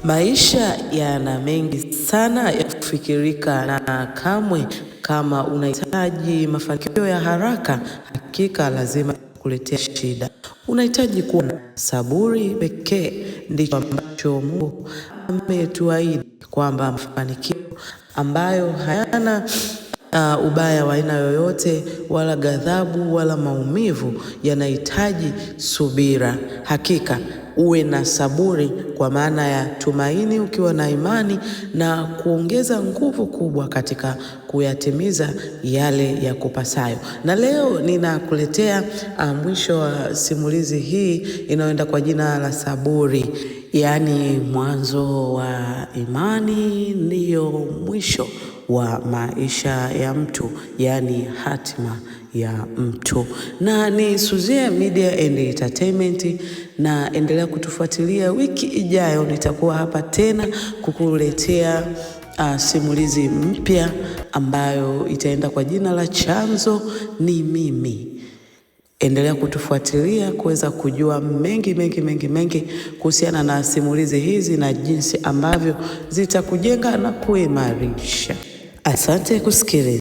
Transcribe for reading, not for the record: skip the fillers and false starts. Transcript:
Maisha yana mengi sana ya kufikirika, na kamwe kama unahitaji mafanikio ya haraka, hakika lazima kuletea shida. Unahitaji kuwa na saburi pekee, ndicho ambacho Mungu ametuahidi kwamba mafanikio ambayo hayana ubaya wa aina yoyote wala ghadhabu wala maumivu yanahitaji subira. Hakika uwe na saburi, kwa maana ya tumaini, ukiwa na imani na kuongeza nguvu kubwa katika kuyatimiza yale ya kupasayo. Na leo ninakuletea mwisho wa simulizi hii inayoenda kwa jina la Saburi, yaani mwanzo wa imani ndiyo mwisho wa maisha ya mtu, yaani hatima ya mtu. Na ni Suzie Media and Entertainment, na endelea kutufuatilia. Wiki ijayo nitakuwa hapa tena kukuletea simulizi mpya ambayo itaenda kwa jina la Chanzo ni Mimi. Endelea kutufuatilia kuweza kujua mengi mengi mengi mengi kuhusiana na simulizi hizi na jinsi ambavyo zitakujenga na kuimarisha. Asante kusikiliza.